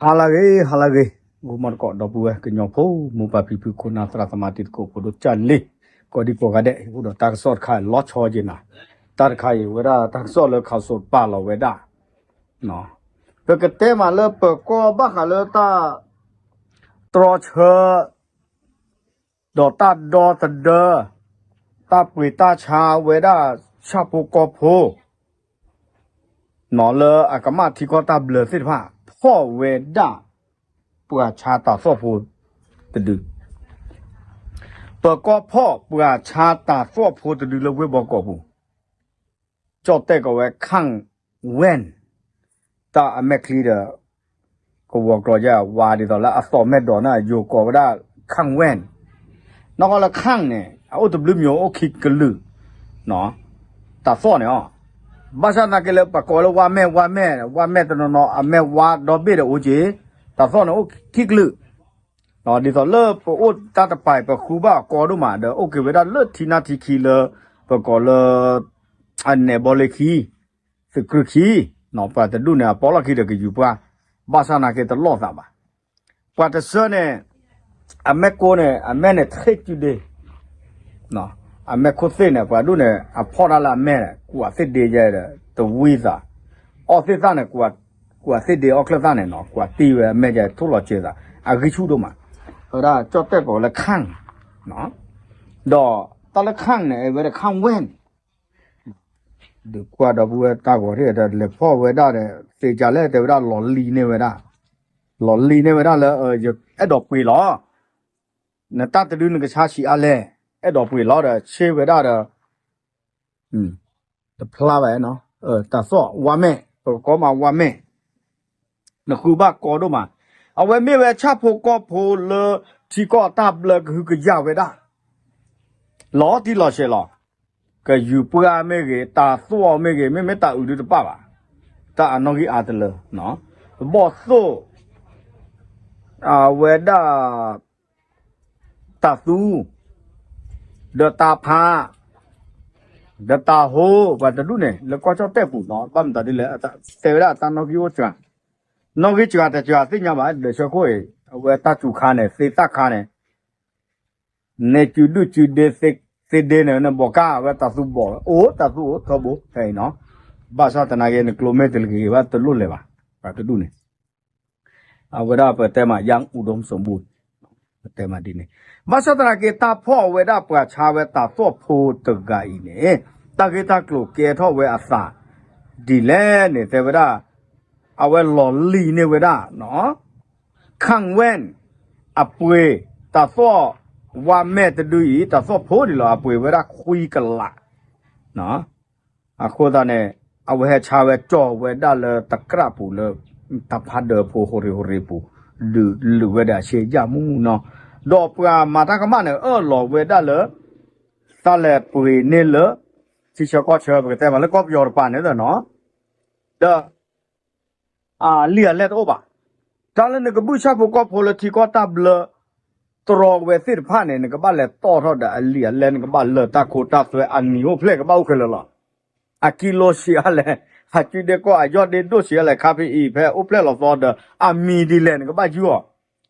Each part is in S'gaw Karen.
ဟါလၢအဂ့ၤ ဟါလၢအဂ့ၤ, ဂီၤမီတကိး ဒီပုၢ်ဝဲၢ်ကညီဖိ မိၢ်ပၢ်ဖံဖု ခိၣ်နၢ်သရၣ်သမါ တံၤသကိးဖိဒိၣ်ကၢ်လံ, ကိးဒံကိးဂၤဒဲး အိၣ်ဒီးတၢ်ကစီၣ်တခါ လီၤဆီက့ၤနၤ, တၢ်တခါအံၤ ဝဲဒၣ်တၢ်ကစီၣ်လၢ ခးစိး ပာ်လီၤဝဲဒၣ်, ပကတဲမးလၢပၢၤကီၢ်ဘၣ်ဃးလၢတၢ် တြီဆၢ ဒီးတၢ်ဒီသဒၢ တၢ်ပှ့ၤတၢ်ဆါဝဲဒၣ် ဆၣ်ဖိကီၢ်ဖိ နီၤ လၢအကမၣ်ထံကီၢ်တၢ်ဘျၢသ့ၣ်တဖၣ် ဖီၣ်ဝဲဒၣ် ပှၤဆါတၢ်သွီၣ်ဖိတဒု, ပၢၤကီၢ်ဖီၣ်ပှၤဆါတၢ်သွီၣ်ဖိတဒုလၢဝ့ၢ်ဘီကီးပူၤ ကၠီၣ်တဲၣ်ကိးဝဲ ခၣ်ဝဲၣ်, တၢ်အမဲာ်ချံဒီး ကဝီၤကျီၤယဲၢ်ဝါဒ်သိးလၢအသီၣ်မဲာ်ဒိးန့ၣ် ယိၤကိးဝဲဒၣ် ခၣ်ဝဲၣ်, နီၢ်ကီၢ်လၢခၣ်န့ၣ် အအိၣ်တဘျုးမံၤ အိၣ်ခံကလုာ်, တၢ်သီၣ်န့ၣ်အီၤ, ဘၣ်ဆၣ်သနာ်က့လၢပကိးလၢဝါမဲာ် ဝါမဲာ် ဝါမဲာ်တနီၤနီၤ အမဲာ်ဝါဒီဘ့ၣ်ဒီးအိၣ်က့ၤ, တၢ်သီၣ်န့ၣ်အိၣ်ခံကလုာ် ဒ်သိးလၢပအိၣ်တၢ်တပၤ ပဃုဘၣ်ကီဒိၣ်မးဒီး အိၣ်က့ၤဝဲဒၣ်လၢထံနၢ်ထံခံလၢ ပကိးလၢ အနဲၣ်ဘီလ့ခံ, သုးကြုၢ်ခံ, ပှၤတဒူၣ်န့ၣ် အပီးလီၢ်ခံဒီးကယူၤပှၢ်, ဘၣ်ဆၣ်သနာ်က့တလီၢ်သးဘၣ်. ပှၤတဆၢန့ၣ် အမဲာ်ကိန့ၣ် အမဲာ်န့ၣ် ထံၣ်ကုဒ့ အမဲာ်ခိၣ်သ့ၣ်န့ၣ် ပှၤဒူၣ်န့ၣ် အဖီၣ်တၢ်လၢအမဲာ် ကွၢ်သ့ၣ်ဒ့ယဲဒီး တဝံသး, အီၣ်သ့ၣ်သၣ်န့ၣ် ကွၢ်သ့ၣ်ဒ့အီၣ်ချၢၣ်သၣ်န့ၣ်နီၤ ကွၢ်တံၢ်ဝဲအမဲာ်ယဲထိၣ်လီၤစဲၤသး အဂံၢ်ဆူၣ်ဒိၣ်မး, အဝဲဒၣ်ကၠီၣ်တဲၣ်ကိးလၢခၣ်, ဒီးတၢ်လၢခၣ်န့ၣ် အဝဲဒၣ်ခၣ်ဝဲၢ် ဒုးကွၢ်ဒီပုၢ်ဝဲၢ်တၢ်ဂီၤထံၣ်ဒီး လဲၤဖီၣ်ဝဲဒၣ်ဒီး သ့ၣ်ကၢ်လဲၣ်တဲဝဲဒၣ်လီၤလံၤန့ၢ်ဝဲဒၣ်, လီၤလံၤန့ၢ်ဝဲဒၣ်လၢ ယအဲၣ်ဒိးပှ့ၤလီၤ, နတၢ်တဒုနကဆါဆံးအါလဲၣ်, အဲၣ်ဒိးပှ့ၤလီၤဒီး ဆ့ဝဲဒၣ်ဒီး တဖျါဘၣ်, တၢ်သီၣ်ဝါမဲာ် ပကကိးမးဝါမဲာ်, နဃုဘၣ်ကီဒိၣ်မး, အဝဲမ့ၢ်ဝဲဆၣ်ဖိကီၢ်ဖိလၢထံကီၢ်တၢ်ဘျၢကဟုကယာ်ဝဲဒၣ် လီၤတံၢ်လီၤဆဲးလီၤ, ကယူၤပှၢ်မ့ၢ်ဂ့ၤ တၢ်သွီၣ်မ့ၢ်ဂ့ၤ မ့မ့ၢ်တၢ်အုးဒုတပၣ်ဘၣ်, တၢ်အနီၣ်ဂံၢ်အါတလၢ, ဘီၣ်သိၣ် အဝဲဒၣ် တၢ်သူ ဒီးတၢ်ဖး ဒီးတၢ်ဟိ ပှၤတဒူၣ်န့ၣ် လၢကီၢ်ကၠီၣ်တဲၣ်ပူၤနီၤ ဘၣ်မတၤဒ်လဲၣ် တဲဝဲဒၣ်တၢ်နီၣ်ဂံၢ်အိၣ်စှၤ, နီၣ်ဂံၢ်စှၤတစှၤသ့ၣ်ညါဘၣ် ဒီးဆၢခိၣ်အံၤ အဝဲတၢ်စူၤခါန့ၣ် သ့တၢ်ခါန့ၣ် န့ၣ်စုဒုၣ်စုဒ့ သ့ဒ့န့ၣ် နဘီးကါ အဝဲတၢ်သူဘီး အိၣ်တၢ်သူအိၣ်ထီဘိ ဖဲအံၤနီၤ, ဘၣ်ဆၣ်သနာ်က့ နကျိမ့ၢ်တလၢက့ၤဘၣ်တလိၣ်လဲၤဘၣ် ပှၤတဒူၣ်န့ၣ် အဝဲဒၣ်ပတဲမး ယၢ်အူဒိၣ်စမူ ပတဲမးဒ်န့ၣ်, ဘၣ်ဆၣ်သနာ်က့ တၢ်ဖီၣ်ဝဲဒၣ်ပှၤဆါဝဲတၢ်သွီၣ်ဖိတဂၤအံၤန့ၣ် တၢ်ဂ့ၢ်တၢ်ကျိၤကဲထီၣ်ဝဲအသး ဒ်လဲၣ်န့ၣ် တဲဝဲဒၣ် အဝဲလီၤလံၤန့ၢ်ဝဲဒၣ် ခၣ်ဝဲၢ် အပှ့ၤ တၢ်သွီၣ်ဝါမဲာ်တဒုအံၤ တၢ်သွီၣ်ဖိဒ်လီၤ အပှ့ၤဝဲဒၣ်ခွံကလး အဃိသတးန့ၣ် အဝဲဟဲဆါဝဲကၠီဝဲဒၣ်လၢတကြၢ်ပူၤလၢ တၢ်ဖးဒၢးဖိဟိရ့ၤဟိရ့ၤပူၤ ဒုးလုာ်ဝဲဒၣ်အဆ့ယၢ်မူနီၤ, ဒီးပှၤမၤတၢ်ကမၣ်န့ၣ် အၢၣ်လီၤဝဲဒၣ်လၢ တၢ်လဲၤပှ့ၤန့ၢ်လၢ ထံဆၢကီၢ်ဆၢ ပကတဲမးလၢကီၢ်ပယီၤတပၤန့ၣ်နီၤ, ဒီး အလံာ်အလဲၢ်တအိၣ်ဘၣ်. တၢ်လၢနကဘုၣ်ဆၣ်ဖိကီၢ်ဖိလၢထံကီၢ်တၢ်ဘျၢ တြီဝဲသ့ၣ်တဖၣ်န့ၣ် နကဘၣ်လဲၤတီၣ်ထီၣ်ဒီးအလံာ်အလဲၢ် နကဘၣ်လၢတၢ်ခိတၢ်သွဲ အနံၤအိၣ်ဖျဲၣ်ကဘၣ်အိၣ်ခဲလၢာ်လီၤ. အကံလိဆံးအါလဲၣ်, အစုဒ့ကီၢ်အယီၢ်ဒ့ဒိၣ်ဆံးအါလဲၣ် ခါဖဲအံၤဖဲအိၣ်ဖျဲၣ်လီၤသီဒီး အမံၤဒ်လဲၣ်နကဘၣ်ယုၢ်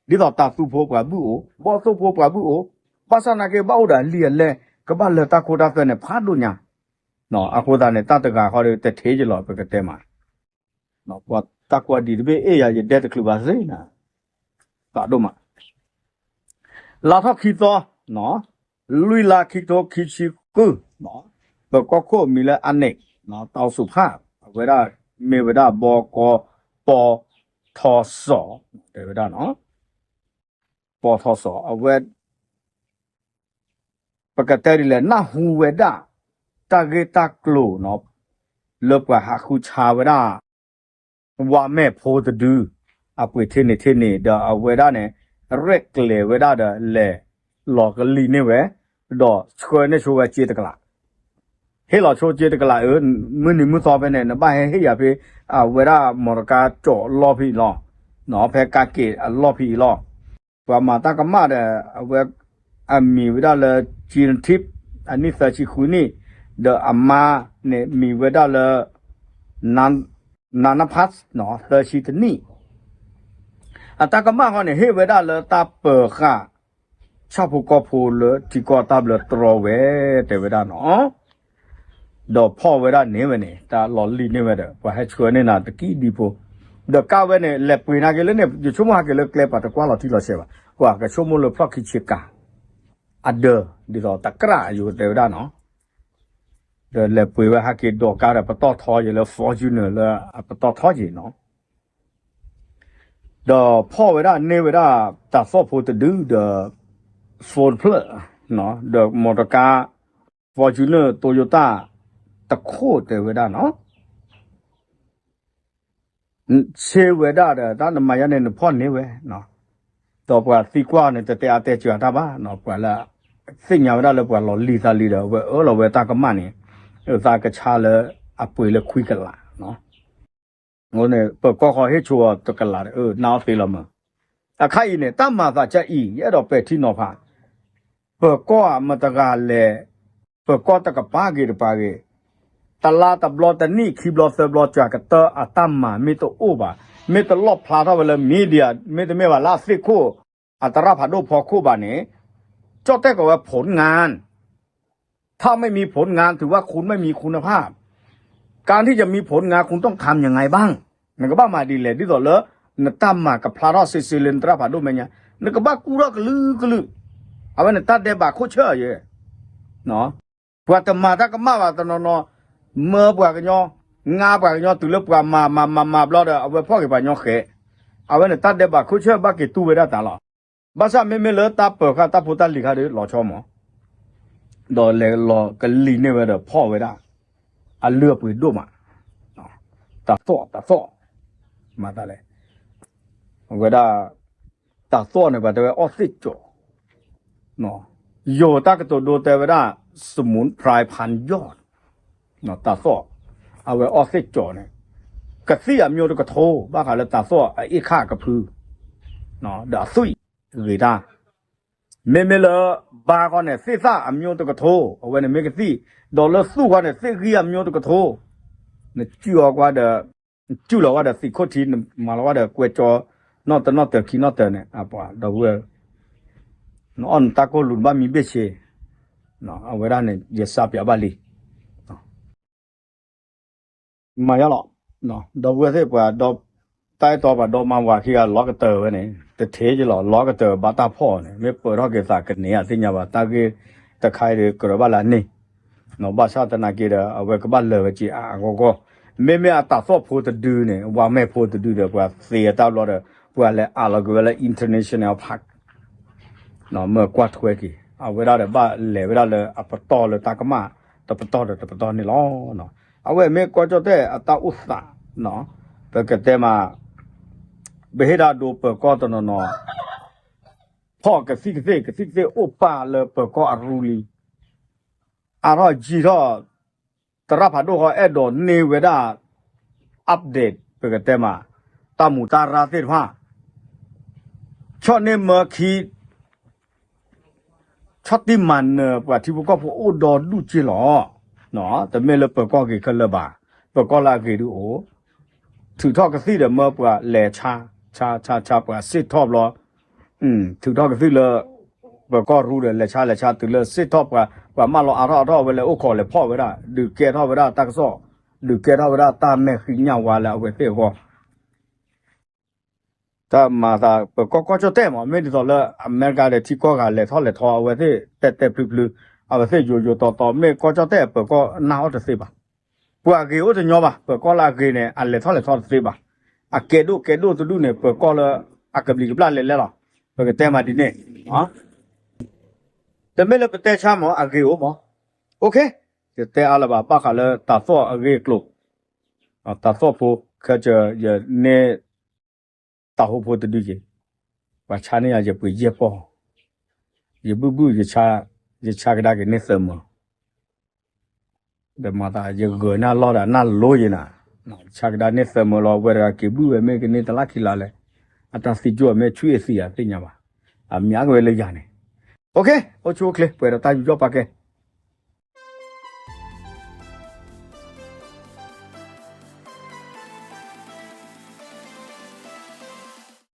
အီၤ, ဒ်သိးတၢ်သူဖိပှၤဘုၣ်အိၣ်, ဘီၣ်သိၣ်ဖိပှၤဘုၣ်အိၣ်, ဘၣ်ဆၣ်သနာ်က့ဘၣ်အိၣ်ဒီးအလံာ်အလဲၢ် ကဘၣ်လၢတၢ်ခိတၢ်သွဲန့ၣ် ဖးဒိၣ်ညါ အဃိသတးန့ၣ် တၢ်တဂၤဃီဒီးတထံၣ်ကလီၤ ပကတဲမး ပှၤတၢ်ကွၢ်ဒံးတဘ့ၣ်အ့ၣ်ယၤ ယဒဲတချုးဘၣ်သ့ၣ်နၤ သးဒိၣ်မး လါထီၣ်ခံသီ လွံၢ်လါခံကထိခံဆံဃု ပကီၢ်ခိၣ်အမံၤလၢအန့ၣ် တၢ်အိၣ်ဆူၣ်ဖး အဝဲဒၣ် မ့ၢ်ဝဲဒၣ်ဘီကီ ပီထီစီၤ တဲဝဲဒၣ် ပီထီစီၤ အဝဲ ပကတဲဒ်လဲၣ် နၢ်ဟူဝဲဒၣ် တၢ်ဂ့ၢ်တၢ်ကျိၤနီၤ လၢပှၤဟးဃုဆါဝဲဒၣ် ဝါမဲာ်ဖိတဒု အပှ့ၤထံန့ၣ်ထံန့ၣ် ဒီးအဝဲဒၣ်န့ၣ် ရဲၣ်ကျဲၤဝဲဒၣ်ဒီးလဲၤလီၤကလံၤန့ၢ်ဝဲ ဒီးဆှၢန့ၢ်ဆိဝဲစ့တကလး ဟ့ၣ်လီၤဆိစ့တကလးအၢ မုၢ်နံၤမုၢ်သီဖဲန့ၣ် နဘၣ်ဟဲဟ့ၣ်ယၤဖဲ အဝဲဒၣ်မီတကါကၠီၣ်လီၢ်ဖဲအံၤလီၤ ဖဲကါက့ၤအလီၢ်ဖဲအံၤလီၤ ပှၤမၤတၢ်ကမၣ်ဒီး အဝဲ အမံၤဝဲဒၣ်လၢ ကၠံထံး အနံၣ်သၢဆံဃုနံၣ် ဒီးအမါန့ၣ်မံၤဝဲဒၣ်လၢ နါနဖး သၢဆံတနံၣ် အတၢ်ကမၣ်ဃီန့ၣ် ဟ့ၣ်ဝဲဒၣ်လၢတၢ်ပၢၤဃာ် ဆၣ်ဖိကီၢ်ဖိလၢထံကီၢ်တၢ်ဘျၢတြီဝဲ တဲဝဲဒၣ်နီၤ. ဒီးဖီၣ်ဝဲဒၣ်န့ၢ်ဝဲန့ၣ် တၢ်လီၢ်လံၣ်န့ၢ်ဝဲဒီး ပှၤဟဲဆှၢန့ၢ်နၤတကံၢ်ဒံဖိ, ဒီးကးဝဲန့ၣ် လဲၤပှ့ၤနာ်က့လၢန့ၣ် ယဆိကမိၣ်ဟဲက့ၤလၢကျဲပှၤတကွၢ်လီၤထံလီၤဆဲးဘၣ်, ပှၤကဆိကမိၣ်လၢဖျီၣ်ခံဆ့ကၤ အဒၢး ဒ်သိးတကြၢးယိၤတဲဝဲဒၣ်နီၤ. ဒီးလဲၤပှ့ၤဝဲဟဲက့ၤဒိးကါဒီးပတီၢ်ထီယဲလၢ Fortuner လၢအပတီၢ်ထီယဲနီၤ. ဒီးဖီၣ်ဝဲဒၣ်န့ၢ်ဝဲဒၣ်တၢ်သီၣ်ဖိတဒုဒီး Ford ဖျၢၣ်, ဒီးမီတကါ Fortuner Toyota တခိၣ်တဲဝဲဒၣ်နီၤ. ဆ့ဝဲဒၣ်ဒီး တၢ်နမၤယါန့ၣ် နဖီၣ်န့ၢ်ဝဲ, ဒီးပှၤသံကွၢ်န့ၣ် တတဲအါတဲစှၤတၢ်ဘၣ်, ပှၤလၢ သ့ၣ်ညါဝဲဒၣ်လၢပှၤလီၤလံၤသးလံဒီး အဝဲအၢၣ်လီၤဝဲတၢ်ကမၣ်န့ၣ် အသးကဆါလၢအပှ့ၤလၢခွံကလး အဃိန့ၣ် ပၢၤကီၢ်ဃီဟ့ၣ်ဆိအီၤတကလးဒီး အၢၣ်နၢ်အီၣ်သ့လီၤမး. အခါအံၤန့ၣ် တၢ်မၤသးကအံၤ ယအဲၣ်ဒိးပဲာ်ထံနီၤဖး, ပၢၤကီၢ်ဧါ မတၤတဂၤလဲၣ်, ပၢၤကီၢ်တကပၤဂ့ၤတပၤဂ့ၤ, တလါတဘျီတနံၣ်ခံဘျီသၢဘျီ စှၤကတၢၢ်အတၢ်မၤမ့ၢ်တအိၣ်ဘၣ်, မ့ၢ်တလီၣ်ဖျါထီၣ်ဝဲလၢ media မ့တမ့ၢ်ဘၣ်လၢအသ့ၣ်ခိၣ် အသရၣ်ဖးဒိၣ်ဖီခိၣ်ဘၣ်န့ၣ် ကၠီၣ်တဲၣ်ကီးဝဲ ผลงาน ถ้าไม่มีผลงาน ถือว่าคุณไม่มีคุณภาพ การที่จะมีผลงาน คุณต้องทำยังไงบ้าง နကဘၣ်မၤဒ်လဲၣ် ဒ်သိးလၢ နတၢ်မၤကဖျါထီၣ်စ့စ့လၢနသရၣ်ဖးဒိၣ်မဲာ်ညါ, နကဘၣ်ကူၣ်ထီၣ်ကလုာ်ကလုာ်, အဝဲန့ၣ်တၢ်ဒဲးဘးခိၣ်ဆၢၣ်ယဲ, ပှၤတမၤတၢ်ကမၣ်ဘၣ်တနီၤနီၤ, မၢပှၤကညီ, ငါပှၤကညီတုၤလၢပှၤမၤမၤမၤမၤဘျီဒီး အဝဲဖီၣ်က့ၤပှၤကညီဃဲး, အဝဲန့ၣ်တၢ်ဒဲးဘးခိၣ်ဆၢၣ်ဘၣ်က့ၤတူၢ်ဝဲဒၣ်တၢ်လီၤ. ဘၣ်ဆၣ်မ့မ့ၢ်လၢတၢ်ပၢၤဃာ်တၢ်ဖိတၢ်လံၤခါဒီးလီၤဆီမး, ဒီးလဲၤလီၤကလံၤန့ၢ်ဝဲဒီးဖီၣ်ဝဲဒၣ် အလုၢ်အပှ့ၤဒိၣ်မး, တၢ်သီၣ်တၢ်သီၣ်, မၤသးလဲၣ်, အဝဲဒၣ် တၢ်သီၣ်န့ၣ် ပှၤတဲဝဲအီၣ်သ့ၣ်ကၠီၤ, ယိၤတၢ်ကတိၤဒိတဲဝဲဒၣ် สมุนไพรพันยอด, တၢ်သီၣ်, အဝဲအီၣ်သ့ၣ်ကၠီၤန့ၣ်, ကသံၣ်အမျိုးတကထိ ဘၣ်ဃးလၢတၢ်သီၣ်အအ့ၣ်ခၣ်ကဖု, ဒီးအသွံၣ်ဂ့ၤတၢ်, မ့မ့ၢ်လၢ ဘါဃီန့ၣ် သ့ၣ်သၣ်အမျိုးတကထိ, အဝဲန့ၣ်မ့ၢ်ကသံၣ်, ဒီးလၢသူၣ်ဃီန့ၣ် သ့ၣ်ဂံၢ်အမျိုးတကထိ, နစုၣ်အီၤကွၢ်ဒီး နစုၣ်လီၤဝဲဒီးသံးခိၣ်ထံ နမၤလီၤဝဲဒီးကွဲကၠီ နီၣ်တနီၣ်တၢၤခံနီၣ်တၢၤန့ၣ် အပှၤဒီပုၢ်ဝဲၢ်, နအီၣ်နတၢ်ကိၢ်လူၤနဘၣ်မံဘ့ၣ်ဆ့, အဝဲဒၣ်န့ၣ် ယစးပၠးဘၣ်လံ မၤယါလီၤ, ဒီပုၢ်ဝဲၢ်သ့ၣ်ပှၤဒီး တၢ်အဲၣ်တီပှၤဒီမါဝၤခံဂၤလီၤကတၢၢ်ဝဲန့ၣ် တထံၣ်ကလီၤ လီၤကတၢၢ်ဘၣ်တၢ်ဖီၣ်န့ၣ် မ့ၢ်ပၢၢ်ထီၣ်က့ၤသးကန့ၢ်အသ့ၣ်ညါဘၣ် တၢ်ဂ့ၢ်တခါအံၤဒီးကြၢးဘၣ်လၢအန့ၣ်, ဘၣ်ဆၣ်သနာ်က့ဒီး အဝဲကဘၣ်လၢာ်ဝဲက့ၤအါအါဂီၢ်ဂီၢ်, မ့မ့ၢ်အတၢ်သီၣ်ဖိတဒုန့ၣ် ဝၤမဲာ်ဖိတဒုဒီး ပှၤသ့အတၢ်ဘျီဒီး ပှၤလဲၤအးလီၤက့ၤဝဲလၢ international park မ့ၢ်ကွၢ်ထွဲက့ၤ အဝဲဒၣ်ဒီးဘၣ်လဲၤဝဲဒၣ်လၢအပတီၢ်လၢတၢ်ကမၣ် တပတီၢ်ဒီးတပတီၢ်န့ၣ်လီၤ. အဝဲမ့ၢ်ကီၢ်ကၠီၣ်တဲၣ်အတၢ်အိၣ်သး, ပကတဲမး, ပဟ့ၣ်ဒၣ်ဒိပၢၤကီၢ်တနီၤနီၤ, ဖီၣ်ကသံၣ်ကသ့ၣ် ကသံၣ်ကသ့ၣ်အိၣ်ပာ်လၢပၢၤကီၢ်အရူလံ အါထီၣ်ယံာ်ထီၣ်, သရၣ်ဖးဒိၣ်ဃီအဲၣ်ဒိးန့ၢ်ဝဲဒၣ် update ပကတဲမး, တၢ်မူးတၢ်ရၢ်သ့ၣ်တဖၣ်, ဆီၣ်န့ၢ်မၢခံ, ဆီၣ်တံၢ်မၤနၢၤပှၤထံဖိကီၢ်ဖိအိၣ်ဒီဒူၣ်က့လီၤ. တမ့ၢ်လၢပၢၤကီၢ်ဂ့ၤခဲလၢာ်ဘၣ်, ပၢၤကီၢ်လၢအဂ့ၤဒုးအိၣ်, ထုးထီၣ်ကသံၣ်ဒီးမၢပှၤလဲၤဆါ, ဆါဆါဆါပှၤစ့ၣ်ထီၣ်ဘျီ ထုးထီၣ်ကသံၣ်လၢ ပၢၤကီၢ်ရူဒီး လဲၤဆါလဲၤဆါ တုၤလၢစ့ၣ်ထီၣ်ပှၤ, ပှၤမၢလီၤအါထီၣ်အါထီၣ် အဝဲလဲၤအိၣ်ခိးလဲၤဖီၣ်ဝဲဒၣ် ဒုးကဲထီၣ်ဝဲဒၣ်တၢ်ကစီၣ်, ဒုးကဲထီၣ်ဝဲဒၣ်တၢ်မဲာ်ဃံးညၣ်ဝါလၢအဝဲသ့ၣ်အဂီၢ်, တၢ်မၤသးပၢၤကီၢ်ကီၢ်ကၠီၣ်တဲၣ်မး မ့ၢ်ဒ်သိးလၢအမဲရကၤဒီးထံကီၢ်ဂၤလဲၤထီၣ်လဲၤထီ အဝဲသ့ၣ်တဲတဲဖျုဖျု, အဝဲသ့ၣ်ယိယိတီတီ မ့ၢ်ကီၢ်ကၠီၣ်တဲၣ်ပၢၤကီၢ်နၢ်အီၣ်တသ့ဘၣ်. ပှၤဂ့ၤအိၣ်တညီဘၣ်, ပၢၤကီၢ်လၢအဂ့ၤန့ၣ် အလဲၤထီၣ်လဲၤထီတသ့ဘၣ်. အကဲဒိၣ်ကဲဒိၣ်တဒူၣ်န့ၣ် ပၢၤကီၢ်လၢအကဘျံးကဘျၣ်လဲၤလဲၤလီၤ. ပကတဲမးဒ်န့ၣ်, တမ့ၢ်လၢပတဲဆါမး အဂ့ၤအိၣ်မး, ယတဲအါလၢၤဘၣ် ဘၣ်ဃးလၢတၢ်သီၣ်အဂ့ၢ်အကျိၤ, တၢ်သီၣ်ဖိ ခဲကၢၤ ယန့ၢ် တၢ်ဟိဖိတဒုက့ၤ, ပှၤဆါန့ၢ်ယၤယပှ့ၤယဲၢ်ပီၢ်, ယဘုၣ်ဘုၣ် ယဆါကဒါက့ၤန့ၢ်သၢမၢ, ဒီးမၤသး ယဂၢၤန့ၢ်အလီၢ်ဒီးအနၢ်လိယဲနၤ, ယဆါကဒါန့ၢ်သၢမၢလီၤ ဝဲတဂၤက့ၤဘုၣ်ဝဲမ့ၢ်ကန့ၢ်တလါခံလါလဲၣ်, အတၢ်သံကွၢ်မ့ၢ်ဆူၣ်အသံးဧါသ့ၣ်ညါဘၣ်, အမံၤကဝဲလၢယၤန့ၣ်, အိၣ်ဆူၣ်အိၣ်ချ့ ပှဲၤဒီးတၢ်ယူးယီၣ်ပာ်ကဲ